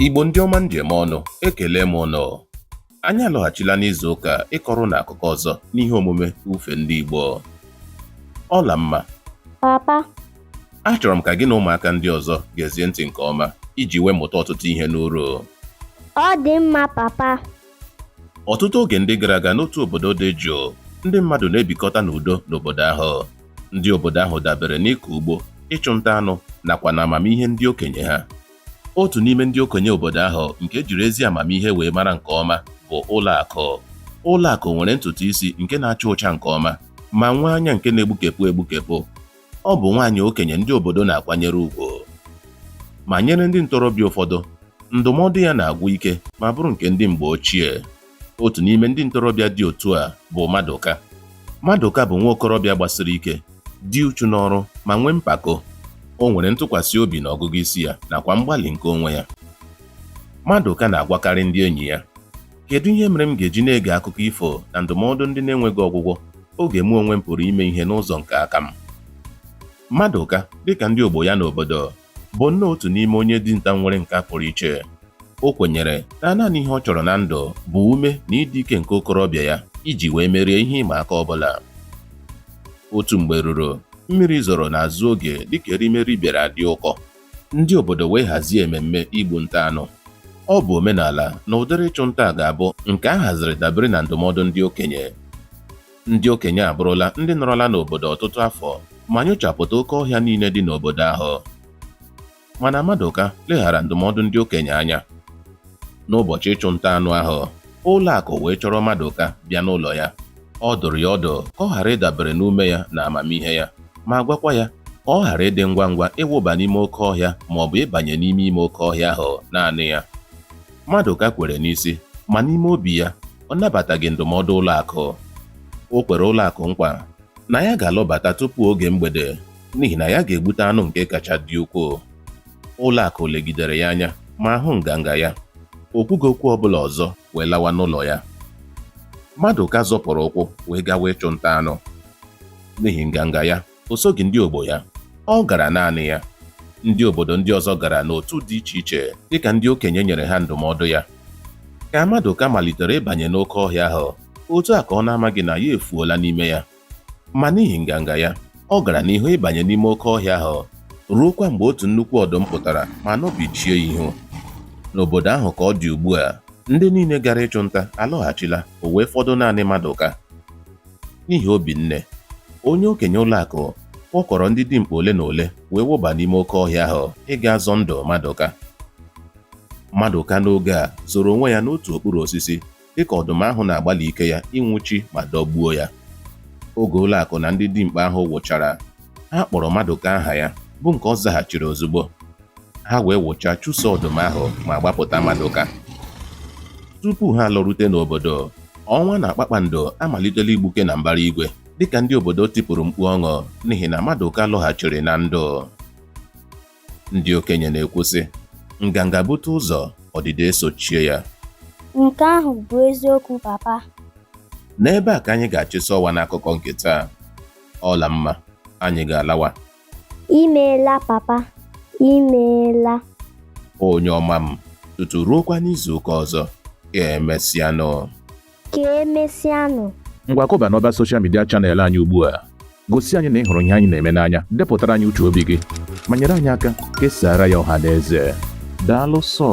Igbo ndị ọma m ji eme ọnụ, ekele m ụnụ. Anyị alọghachila n'izu ụka ịkọrọ ụnụ akụkọ ọzọ n'ihe omume Ufe Ndị Igbo. Ọlamma. Papa. Achọrọ m ka gị na ụmụaka ndị ọzọ gezie ntị nke ọma iji wee mụta ọtụtụ ihe n'uru. Ọ dị mma, papa. Ọtụtụ oge ndị gara aga n'otu obodo dị jụụ, ndị mmadụ na-ebikọta n'udo n'obodo ahụ. Ndị obodo ahụ dabere n'ịkọ ugbo, ịchụ nta anụ nakwa n'amamihe ndị okenye ha. Otu n'ime ndị okenye obodo ahụ nke e jiri ezi amamihe wee mara nke ọma bụ Ụlọakụ. Ụlọakụ nwere ntutu isi nke na-acha ụcha nke ọma ma nwee anya nke na-egbukepụ egbukepụ. Ọ bụ nwaanyị okenye ndị obodo na-akwanyere ugwu. Ma nyere ndị ntorobịa ụfọdụ, ndụmọdụ ya na-agwụ ike ma bụrụ nke ndị mgbe ochie. Otu n'ime ndị ntorobịa dị otu a bụ Madụka. Madụka bụ nwa okorobịa gbasiri ike, dị uchu n'ọrụ ma nwee mpako. O nwere ntụkwasị obi na ọgụgụ isi ya nakwa mgbalị nke onwe ya. Madụka na-agwakarị ndị enyi ya, Kedu ihe mere m ga-eji na-ege akụkọ ifo na ndụmọdụ ndị na-enweghị ọgwụgwọ oge mụ onwe m pụrụ ime ihe n'ụzọ nke aka m? Madụka, dịka ndị ogbo ya n'obodo, bụ nnọọ otu n'ime onye dinta nwere nka pụrụ iche. O kwenyere na naanị ihe ọ chọrọ na ndụ bụ ume na ịdị ike nke okorobịa ya iji wee merie ihe ịma aka ọ bụla. Otu mgbe ruru, mmiri zoro n'azụ oge dịka erimeri bịara dị ụkọ. Ndị obodo wee hazie ememme igbu nta anụ. Ọ bụ omenala na ụdịrị ịchụ nta a ga-abụ nke a haziri dabere na ndụmọdụ ndị okenye. Ndị okenye abụrụla ndị nọrọla n'obodo ọtụtụ afọ ma nyochapụta oke ọhịa niile dị n'obodo ahụ. Mana Madụka leghara ndụmọdụ ndị okenye anya. N'ụbọchị ịchụ nta anụ ahụ, ụlọakụ wee chọrọ Madụka bịa n'ụlọ ya. Ọ dụrụ ya ọdụ ka ọ ghara ịdabere n'ume ya na amamihe ya, ma gwakwa ya ka ọ ghara ịdị ngwa ngwa ịwụba n'ime oke ọhịa ma ọ bụ ịbanye n'ime ime oke ọhịa ahụ naanị ya. Madụka kwere n'isi, ma n'ime obi ya, ọ nabataghị ndụmọdụ ụlọakụ. O kwere ụlọakụ nkwa na ya ga-alọbata tupu oge mgbede n'ihi na ya ga-egbute anụ nke kacha dị ukwuu. Ụlọakụ legidere ya anya ma hụ nganga ya. O kwughị okwu ọbụla ọzọ wee lawa n'ụlọ ya. Madụka zọpụrụ ụkwụ wee gawa ịchụ nta anụ. N'ihi nganga ya, o soghị ndị ogbo ya. Ọ gara naanị ya. Ndị obodo ndị ọzọ gara n'otu dị iche iche dịka ndị okenye nyere ha ndụmọdụ ya. Ka Madụka malitere ịbanye n'oke ọhịa ahụ, otu a ka ọ na-amaghị na ya efuola n'ime ya. Ma n'ihi nganga ya, ọ gara n'ihu ịbanye n'ime oke ọhịa ahụ ruokwa mgbe otu nnukwu ọdụm pụtara ma nọbichie ya ihu. N'obodo ahụ ka ọ dị ugbu a, ndị niile gara ịchụ nta alọghachila, o wee fọdụ naanị Madụka. N'ihi obi nne, onye okenye ụlọakụ kpọkọrọ ndị dimkpa ole na ole wee wụba n'ime oke ọhịa ahụ ịga zọ ndụ Madụka. Madụka n'oge a zoro onwe ya n'otu okpuru osisi dịka ọdụm ahụ na-agbalị ike ya ịnwụchi ma dọgbuo ya. Oge ụlọakụ na ndị dimkpa ahụ wụchara, ha kpọrọ Madụka aha ya bụ nke ọ zaghachiri ozugbo. Ha wee wụchaa chụso ọdụm ahụ ma gbapụta Madụka. Tupu ha alọrute n'obodo, ọnwa na kpakpando amalitela igbuke na mbara igwe dịka ndị obodo tipụrụ mkpu ọṅụ n'ihi na Madụka lọghachiri na ndụ. Ndị okenye na-ekwu sị, nganga bute ụzọ, ọdịda esochie ya. Nke ahụ bụ eziokwu, papa. N'ebe a ka anyị ga-achịsa ọwa n'akụkọ nke taa. Ọlamma, anyị ga-alawa. Imeela, papa. Imeela. Onye ọma m, tutu ruokwa n'izu ụka ọzọ. Ka emesịanụ. Ka emesịanụ. Ngwa kụba n'ọba social media channel anyị ugbu a. Gosi anyị na ị hụrụ ihe anyị na-eme n'anya, depụtara anyị uche obi gị, ma nyere anyị aka kesaara ya ọha na eze. Daalụ sọ.